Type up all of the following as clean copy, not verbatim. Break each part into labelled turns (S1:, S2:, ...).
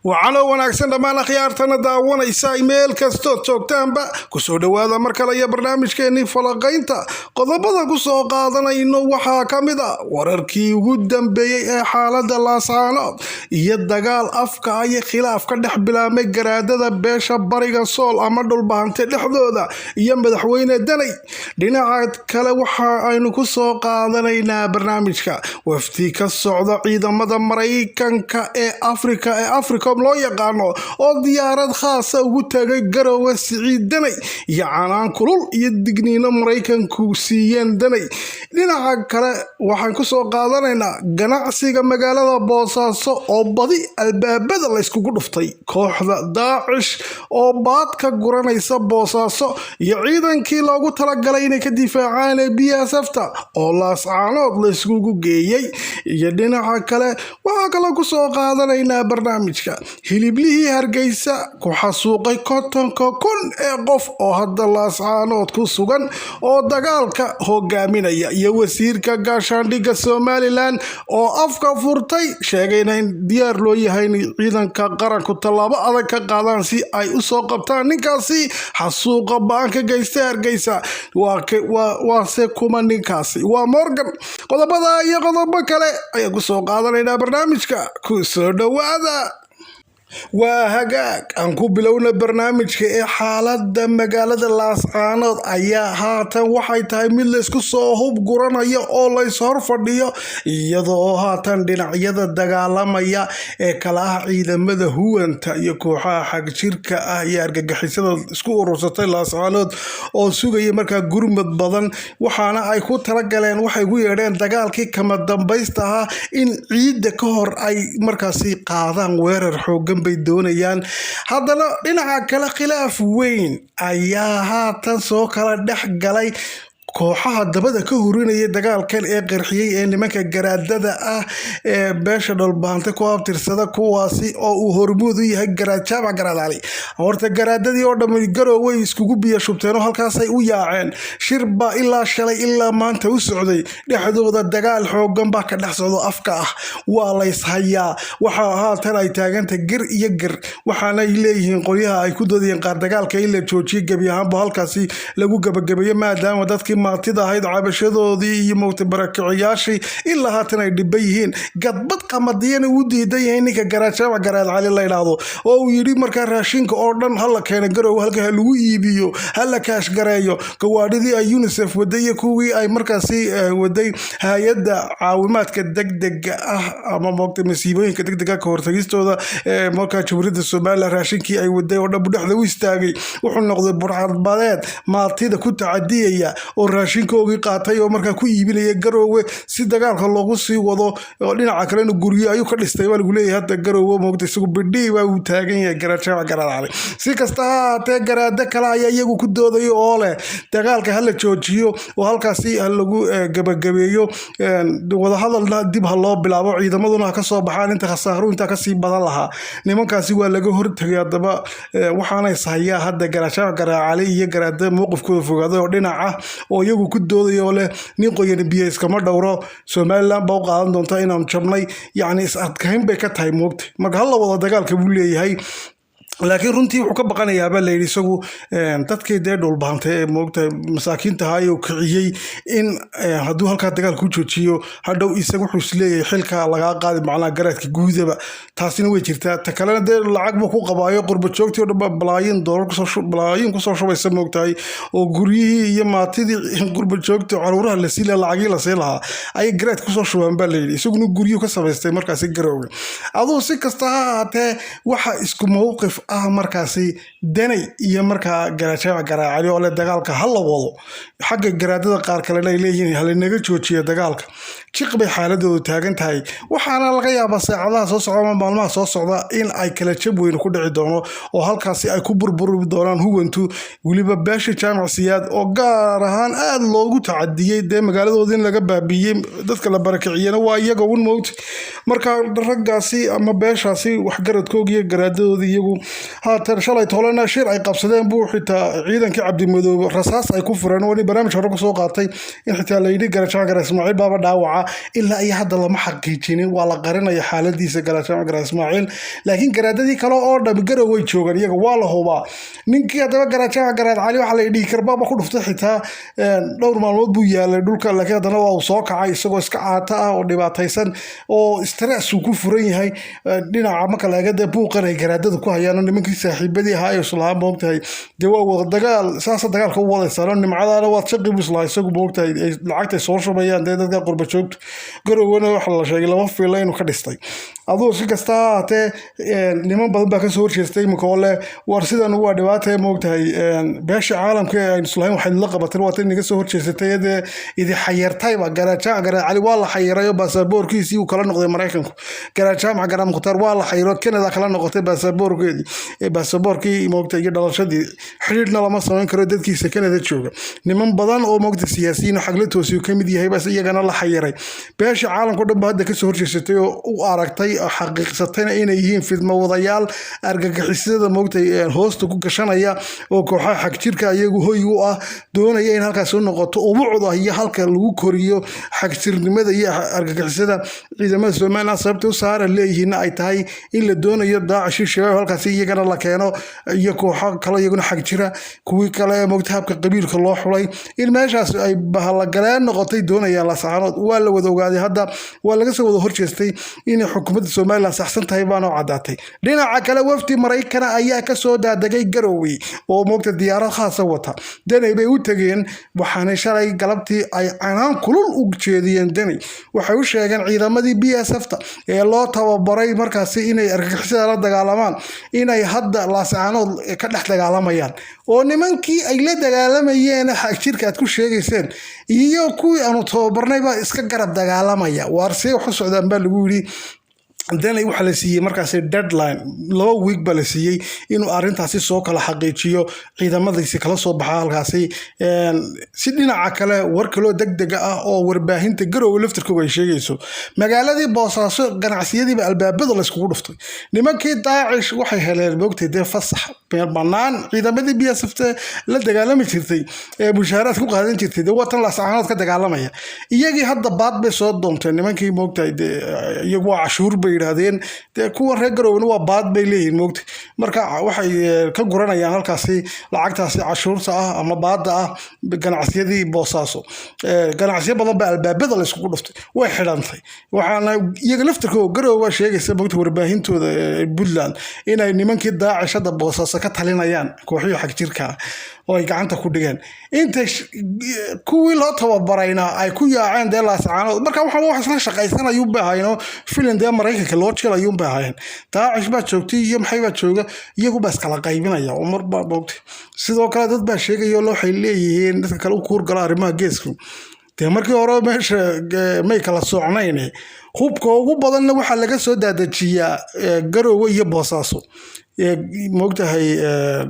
S1: Wacalo wanaagsan dhammaan akhyaartana daawanaysa meel kastood joogtaanba, kusoo dhowaada mar kale iyo barnaamijkeenii falaqaynta. Qodobada kusoo qaadanayno waxaa ka mid a wararkii ugu dambeeyey ee xaalada Laascaanood iyo dagaal afka iyo khilaaf ka dhex bilaabmay garaadada beesha Bariga Sool ama Dhulbahante dhexdooda iyo Madaxweyne Danay. Dhinaca kale, waxa aynu kusoo qaadanaynaa barnaamijka wafdi ka socda ciidamada Maraykanka ee Afrika ee Africom loo yaqaano oo diyaarad khaasa ugu tagay Garowe Siciid Danay, iyo canaan kulul iyo digniino Maraykanku siiyeen Danay. Dhinaca kale, waxaan kusoo qaadanaynaa ganacsiga magaalada Boosaaso oo badi albaabada layskugu dhuftay, kooxda Daacish oo baad ka guranaysa Boosaaso, iyo ciidankii loogu talagalay inay ka difaacaan ee BSFta oo Laascaanood layskugu geeyey. Iyo dhinaca kale, waxaa kaloo kusoo qaadanaynaa barnaamijka hiliblihii Hargeysa ku xasuuqay 50,000 ee qof oo hadda Laascaanood ku sugan oo dagaalka hogaaminaya, iyo wasiirka gaashaandhigga Somaliland oo afka furtay, sheegayna in diyaar loo yahay in ciidanka qaranku tallaabo adag ka qaadaan si ay usoo qabtaan ninkaasi xasuuqa ba-an ka geystay Hargeysa. Waase kuma ninkaasi? Waa Morgan. Qodobada iyo qodobo kale ayaan kusoo qaadanaynaa barnaamijka. Ku soo dhowaada. Waa hagaag, aan ku bilowna barnaamijka ee xaalada magaalada Laascaanood ayaa haatan waxay tahay mid laysku soo hub guranayo oo lays hor fadhiyo, iyadoo haatan dhinacyada dagaalamaya ee kala ah ciidamada huwanta iyo kooxaha xagjirka ah iyo argagixisada isku urursatay Laascaanood oo sugaya markaa gurmad badan. Waxaana ay ku talagaleen, waxay ugu yeedheen dagaalkii kama dambaysta ahaa, in ciidda ka hor ay markaasi qaadaan weerar xoogan bay doonayaan. Haddana dhinaca kale, khilaaf weyn ayaa haatan soo kala dhex galay kooxaha dabada ka hurinaya dagaalkan ee qarxiyey ee nimanka garaadada ah ee beesha Dhulbahante ku abtirsada, kuwaasi oo uu hormuud u yahay Garaad Jaamac Garaad Cali. Horta garaadadii oo dhammi Garowe iskugu biyo shubteen oo halkaasay u yaaceen. Shir baa ilaa shalay ilaa maanta u socday dhexdooda. Dagaal xoogan baa ka dhex socdo afka ah, waa lays hayaa. Waxaa haatan ay taagantay gir iyo gir, waxaana ay leeyihiin qolyaha ay ku doodayeen qaar dagaalka in la joojiyo gebi ahaanba, halkaasi lagu gabagabeeyo, maadaama dadkii maatida ahayd cabashadoodii iyo mowta barakiciyaashii ilaa haatan ay dhiban yihiin. Gadbad qamadiyana uu diidan yahay ninka Garaad Jaamac Garaad Cali la yidhaahdo, oo uu yidhi markaa raashinka oo dhan hala keeno Garowe, halka ha lagu iibiyo, hala kaash gareeyo. Gawaadhidii ay UNICEF waday iyo kuwii ay markaasi waday hay-adda caawimaadka degdega ah ama moogta masiibooyinka degdega ka hortagistooda ee markaa Jamhuuriyadda Somaliland, raashinkii ay waday oo dhan buu dhexda u istaagay. Wuxuu noqday burcadbadeed maatida ku tacadiyaya oo raashinkoogii qaatay oo markaa ku iibinaya Garoowe si dagaalka loogu sii wado. Oo dhinaca kalena guryo ayuu ka dhistay baa lagu leeyahay hadda Garoowe. Moogta isagu bidhii baa uu taagan yahay Garaad Jaamac Garaad Cali. Si kasta ha ahaatee, garaado kale ayaa iyagu ku doodaya oo leh dagaalka hala joojiyo oo halkaasi ha lagu gabagabeeyo, wadahadalna dib ha loo bilaabo, ciidamaduna ha ka soo baxaan inta khasaaru intaa kasii badan lahaa. Nimankaasi waa laga hortagay. Haddaba waxaana ishayaa hadda Garaad Jaamac Garaad Cali iyo garaada mowqifkooda fogaaday oo dhinaca oo iyagu ku doodaya oo leh nin qoyan biyo iskama dhowro, Somaliland baa u qaadan doonta inaanu jabnay. Yacni is adkayn bay ka tahay moogta. Marka hala wada dagaalka buu leeyahay, laakiin runtii wuxuu ka baqanayaa baa layidhi isagu dadkii dee Dhulbahantay ee moogta masaakiinta ahaa uu kiciyey in hadduu halkaa dagaal ku joojiyo, hadhow isaga wuxuu isleeyahay xilka lagaa qaadi, macnaha garaadka guudaba. Taasina way jirtaa. Ta kalena dee lacag buu ku qabaayo, qurba joogtii oo dhan baa balaayiin doolar kusoo balaayiin kusoo shubaysa moogtahay, oo guryihii iyo maatidii qurba joogta caruuraha la sii lahaa, lacagii la sii lahaa ayay garaad kusoo shubaan baa layidhi. Isaguna guryuhu ka samaystay markaasi Garowga. Aduu si kasta ha ahaatee, waxa isku mowqif ah markaasi Danay iyo markaa Garaad Jaamac Garaad Cali oo le dagaalka ha la wado, xagga garaadada qaar kalena ay leeyihiin halanaga joojiya dagaalka. Jiq bay xaaladoodu taagan tahay, waxaana laga yaabaa saacadaha soo socda ama maalmaha soo socda in ay kala jab weyn ku dhici doono oo halkaasi ay ku burburi doonaan huwantu, weliba beesha Jaamac Siyaad oo gaar ahaan aada loogu tacadiyey, dee magaaladoodii in laga baabiiyey, dadka la barakiciyena waa iyaga un mowt. Marka raggaasi ama beeshaasi waxgaradkooga iyo garaadadooda iyagu Haatan shalay tolena shir ay qabsadeen buu xitaa ciidankii Cabdimadoobe rasaas ay ku fureen, oo nin barnaamij hore kusoo qaatay in xitaa la yidhi Garajaamac Gara Ismaaciil baaba dhaawaca. Ilaa iyo hadda lama xaqiijinin, waa la qarinaya xaaladiisa Garajaamac Gara Ismaaciil, laakiin garaadadii kale oo dham Garow way joogaan, iyaga waa la hubaa. Ninkii haddaba Garajaamac Garaad Cali waxaa la dhihi karbaaba ku dhuftay, xitaa dhowr maalmood buu yaalay dhulka, laakiin haddana waa uu soo kacay isagoo iska caata ah oo dhibaataysan oo stress uu ku furan yahay dhinaca marka laga dee buuqan ay garaadada ku hayaan oo nimankii saaxiibadii ahaa ee islahaa, moogtahay, dee waa wada dagaal, saasa dagaalka u wadaysaan, nimcadaana waad shaqi buu islahaa isagu, moogtahay, lacagtay soo shubayaan dee dadka qurba joogto. Garowgana waxa la sheegay laba fiila inuu ka dhistay. Aduu si kasta ha ahaatee, niman badan baa kasoo horjeestay imika oo leh war sidan waa dhibaata, moogtahay, beesha caalamka ee aynu islahayn waxay la qabateen waa tan inaga soo horjeesatay dee idi xayirtayba. Garajaamac Garaad Cali waa la xayiray oo baasaboorkiisii uu kala noqday Maraykanku. Garajaamac Garaad Mukhtaar waa la xayiro, Canada kala noqotay baasaboorkeedii, baasaboorkii, moogtay, iyo dhalashadii. Xidhiidhna lama samayn karo dadkiisa Canada jooga. Niman badan oo, moogta, siyaasiyiin oo Xagla Toosiyo ka mid yahay bas iyagana la xayiray. Beesha caalamka o dhan ba hadda kasoo horjeesatay oo u aragtay oo xaqiiqsatayna inay yihiin fidmo wadayaal argagixisada, moogtay, hoosta ku gashanaya oo kooxaha xagjirka iyagu hoy u ah, doonaya in halkaas u noqoto ubucda iyo halka lagu koriyo xagjirnimada iyo argagixisada. Ciidamada Somaliland sababta u saara leeyihiinna ay tahay in la doonayo Daacish iyo Shabaab halkaasi iyagana la keeno iyo kooxo kale iyaguna xagjira, kuwii kale, moogta, habka qabiilka loo xulay, in meeshaas ay bahalagaleen noqotay doonayaan Laascaanood. Waa la wada ogaaday, hadda waa laga soo wada horjeestay inay xukuumadda Somaliland saxsan tahay baana u caddaatay. Dhinaca kale, wafdi Maraykana ayaa kasoo daadegay Garowe oo, moogta, diyaarad khaasa wata. Danay bay u tegeen, waxaanay shalay galabtii ay canaan kulul u jeediyeen Danay. Waxay u sheegeen ciidamadii BSF ta ee loo tababaray markaasi inay argagixisada la dagaalamaan inay hadda Laascaanood ka dhex dagaalamayaan, oo nimankii ay la dagaalamayeen xagjirka aad ku sheegayseen iyo kuwii aanu tababarnay baa iska garab dagaalamaya. Waarsee wax u socdaan baa lagu yidhi Danay. Waxaa la siiyey markaasi deadline, 2 week baa la siiyey inuu arrintaasi soo kala xaqiijiyo, ciidamadiisi kala soo baxa halkaasi. Si dhinaca kale, war kaloo degdega ah oo warbaahinta Garowe laftirkooga ay sheegayso, magaaladii Boosaaso ganacsiyadiiba albaabada layskugu dhuftay. Nimankii Daacish waxay heleen, moogtay, dee fasax meel bannaan. Ciidamadii BSF la dagaalami jirtay ee mushaaraad ku qaadan jirtay dee watan Laascaanood ka dagaalamaya. Iyagii hadda baad bay soo doonteen nimankii, moogtahay, dee iyagu waa cashuur bay yidhaahdeen, dee kuwa reer Garowena waa baad bay leeyihiin, moogtay. Marka waxay ka guranayaan halkaasi lacagtaasi cashuurta ah ama baadda ah ganacsiyadii Boosaaso. Ganacsiyo badan baa albaabada layskugu dhuftay, way xidhantay. Waxaana iyaga laftirkooda Garowe waa sheegaysa, moogta, warbaahintooda Puntland inay nimankii Daacish hadda Boosaaso ka talinayaan, kooxihii xagjirka oo ay gacanta ku dhigeen, inta kuwii loo tababarayna ay ku yaaceen dee Laascaanood. Marka waxa wax isla shaqaysanayuun bay ahaayeen oo filin dee Maraykanka loo jilayuun bay ahaayeen. Daacish baa joogtay iyo maxay baa jooga, iyagu baa iskala qaybinaya oo marba, moogtay. Sidoo kale dad baa sheegaya oo waxay leeyihiin dadka kale u kuurgala arrimaha geesku, dee markii hore meesha may kala socnayn. Hubka ugu badanna waxaa laga soo daadajiyaa Garowe iyo Boosaaso, moogtahay,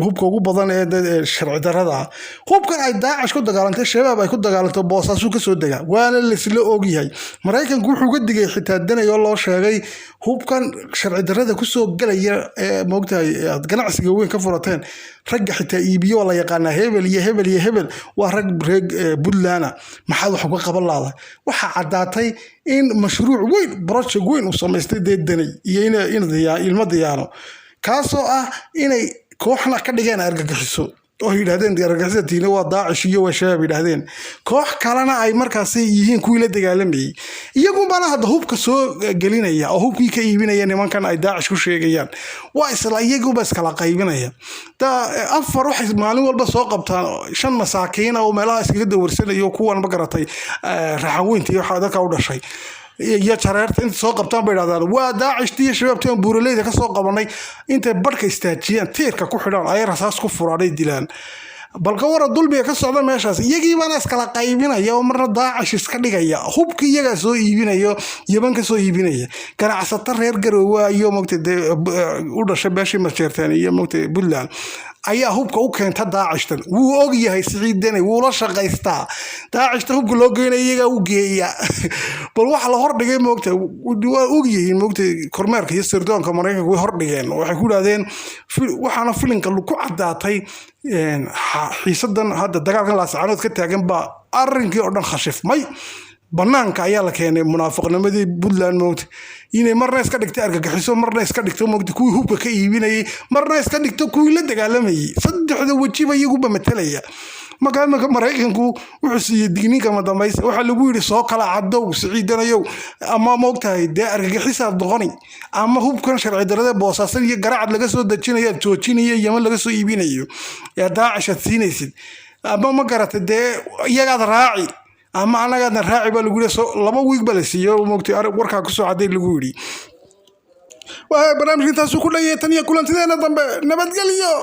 S1: hubka ugu badan ee sharci darada, hubkan ay Daacish ku dagaalantay, Shabaab ay ku dagaalanto, Boosaasu kasoo degaa, waana laisla ogyahay. Maraykanku wuxuu ka digay xitaa Danay oo loo sheegay hubkan sharci darada kusoo gelaya ee, moogtahay, aad ganacsiga weyn ka furateen, ragga xitaa iibiyo waa la yaqaanaa, hebel iyo hebel iyo hebel, waa rag reer Puntland. Maxaad wax uga qaban laada? Waxaa caddaatay in mashruuc weyn, project weyn uu samaystay dee Danay iyo in ilmo Diyaano, kaasoo ah inay kooxna ka dhigeen argagixiso oo yidhahdeen argagixisada tiina waa Daacish iyo waa Shabaab yidhahdeen, koox kalena ay markaasi yihiin kuwii la dagaalamayey. Iyagun baana hadda hubka soo gelinaya oo hubkii ka iibinaya nimankan ay Daacish ku sheegayaan. Waa isla iyaguba iskala qaybinaya. Da afar waxay maalin walba soo qabtaan shan masaakiina oo meelaha iskaga dawarsanayo, kuwan ma garatay, raxaweynta iyo waxa dadka u dhashay iyo jareerta inta soo qabtaan bay idhahdaan waa Daacishti iyo Shabaabti aan buuraleyda ka soo qabanay. Intay barhka istaajiyaan, tiirka ku xidhaan, ayay rasaas ku furaan, ay dilaan. Bal ka waran dulmiga ka socda meeshaas? Iyagii baana iskala qaybinaya oo marna Daacish iska dhigaya, hubki iyagaa soo iibinayo, Yaman ka soo iibinaya. Ganacsato reer Garoowa iyo, mogta, dee u dhashay beeshii Majeerteen iyo, mogta, Puntland. Ayaa hubka u keenta Daacishtan. Wuu og yahay Siciid Deni, wuu la shaqaystaa. Daacishtan hubka loo geynaya iyagaa u geeya. Bal waxa la hordhigay, moogta, waa og yihiin, moogta, kormeerka iyo sirdoonka Maraykanka way hordhigeen. Waxay ku idhahdeen, waxaana filinka ku caddaatay xiisadan hadda dagaalkan Laascaanood ka taagan baa arrinkii oo dhan khashifmay. Banaanka ayaa la keenay munaafiqnimadii Puntland, moogta, inay marna iska dhigto argagixiso, marna iska dhigto, moogta, kuwii hubka ka iibinayay, marna iska dhigto kuwii la dagaalamayay. Saddexda wejiba iyaguba matalaya. Marka iminka Maraykanku wuxuu siiyey digniinka madambaysa. Waxaa lagu yidhi: "Soo kala cadow, Siciidanayow, ama moogtahay dee argagixisaad noqoni, ama hubkan sharci darada Boosaasan iyo Garacad laga soo dejinayo aad joojinayo, Yeman laga soo iibinayo ee Daacish aad siinaysid, ama ma garatay dee iyagaad raaci ama annagaadna raaci," baa lagu yidhi. So 2 wiig baa la siiyo, moogtay, warkaa kusoo caday lagu yidhi. Waa barnaamijka intaasuu ku dhan yahay. Tan iyo kulantideena dambe, nabadgelyo.